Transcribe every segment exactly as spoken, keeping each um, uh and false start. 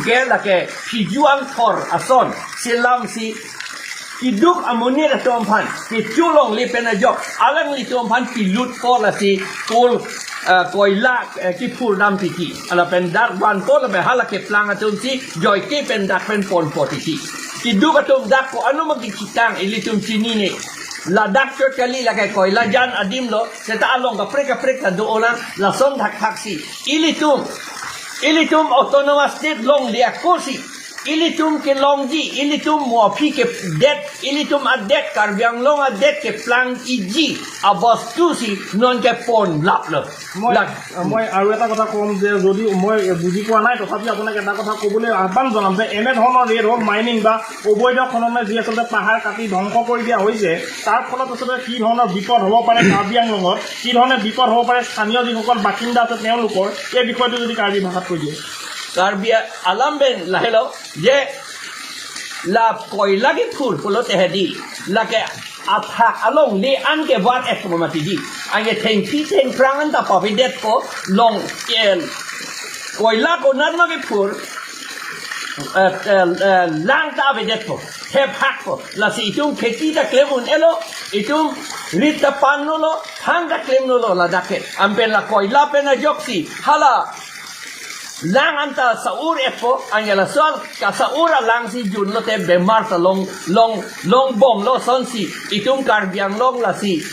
Ke lake Phijuang Thor ason selam si keduk amonit atum aphan kecho longle pen ajok alanglitum aphan pilut po lasi coal, eh, koila, eh, kephur dam titi. Lapen dak vanpo lapen hala keplang atum si joike pen dak pen ponpo titi. Keduk atum dak ko-an ma kechitang ilitum chinine. Ladak chot kali, lake koila jan adim lo, seta along kaprek kaprek ta do-o nang, lason thakthak si. Ilitum, ilitum autonomous state longle ako si. Ilitum kelongji, ilitum mo aphi kedet, ilitum adet, Karbi Anglong adet keplang iji abostu si non kepon lap lo. মই, Lak- মই আৰু এটা কথা ক'ম যে যদি মই বুজি পোৱা নাই, তথাপি আপোনাক এটা কথা ক'বলৈ আহ্বান জনাম যে এনেধৰণৰ ৰেড হ'ল মাইনিং বা অবৈধ খননে যি আচলতে পাহাৰ কাটি ধ্বংস কৰি দিয়া হৈছে, তাৰ ফলত আচলতে কি ধৰণৰ বিপদ হ'ব পাৰে কাৰ্বি আংলঙত, কি ধৰণে বিপদ হ'ব পাৰে স্থানীয় যিসকল বাসিন্দা আছে তেওঁলোকৰ, এই বিষয়টো যদি কাৰ্বি ভাষাত কৈ দিয়ে। Karbi alam pen lahelo je la koila kephur pulote hedi, lake athak alongle an ke vat et mati di. Anke thengpi thengphrang an ta pavedetpo, long el koila konat ma kephur, eh, eh, eh, lang ta avedetpo, hep hakpo. Lasi itum kheti ta klem un-elo, itum rit ta pan lo lo, thang ta klem lo lo ladak ke. Anpen la koila pen ajok si hala lang an ta sa-ur etpo, anke laso kasa-ur alang si jun lote bemar ta long, long, long bom lo, son si itum Karbi Anglong lasi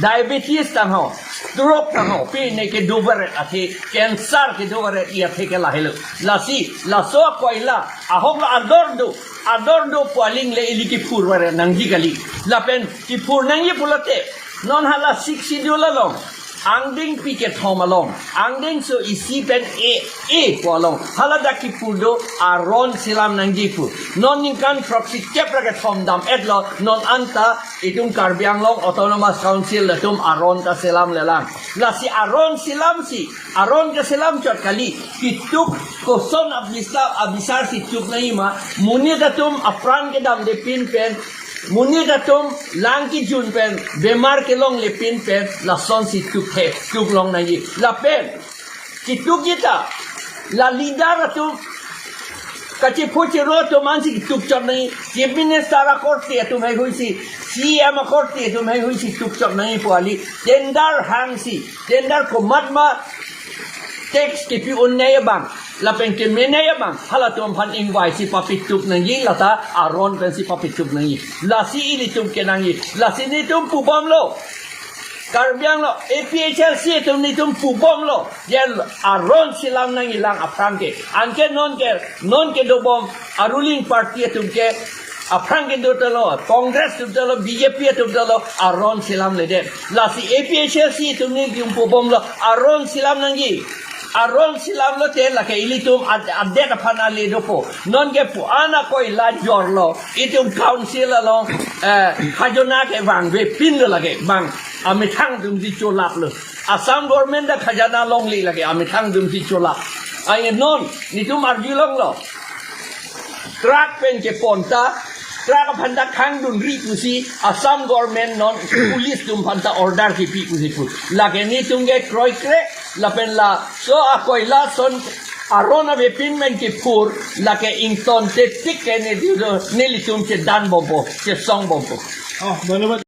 diabetes tangho, stroke tangho, pine kedo varet athe, cancer kedo varet athe ke lahelo. Lasi laso koila ahok lo ador do, ador do pu aling le ili kephur varet nangji kali. Lapen kephur nangji pulote non hala Sixth Schedule along angdengpi kethom along, angdengso isi pen e, e pu along, hala dak kephur do aron selam nangji pu. Non ningkan throksi kep ra kethom dam et lo, non anta itum Karbi Anglong Autonomous Council atum aron ta selamle lang. Lasi aron selam si, aron keselam chot kali, ketuk koson abisar, abisar si tuk nangji ma, monit atum apran kedamde pin pen, monit atum lang kejun pen, bemar kelongle pin pen, lason si tuk he, tuk long nangji. Lapen ketuk ji ta la leader atum, kachepho chero atum an si tuk chot nangji. Chief Minister akorte atum heihui si, C E M akorte atum heihui si tuk chot nangji pu kali. Tender hang si, tender komat ma tax kepi un-e abang, lapen keme un-e abang, halatum aphan ingvai si papetuk nangji, lata aron pen si papetuk nangji. Lasi ilitum kenangji, lasi netum pubom lo. Karbi Anglong A P H L C atum netum pubom lo. Je aron selam nangji lang aphrang ke. Anke non ke, non kedobom a ruling party atum ke aphrang kedo telo, Congress atum telo, B J P atum telo, aron selamledet. Lasi A P H L C atum netum pubom lo, aron selam nangji. Aron selam lote lake ilitum ad-, adet aphan ale dopo. Non ke pu-an akoila jor lo, itum council along, eh, khajona kevangve pin lo lake, bang amethang atum si cholap lo. Assam government ta khajana longle lake, amethang atum si cholap. Ai non netum arjulong lo. Truck pen kepon ta, truck aphan ta khangdunri pusi Assam government non police atum aphan ta order kepi pusi pu. Lake netum ke kroikre, lapen laso akoila ason aron avepin pen kephur, lake ingtonte tik ke ne di do, nelitum chedan bompo, chesong bompo. Oh, ধন্যবাদ।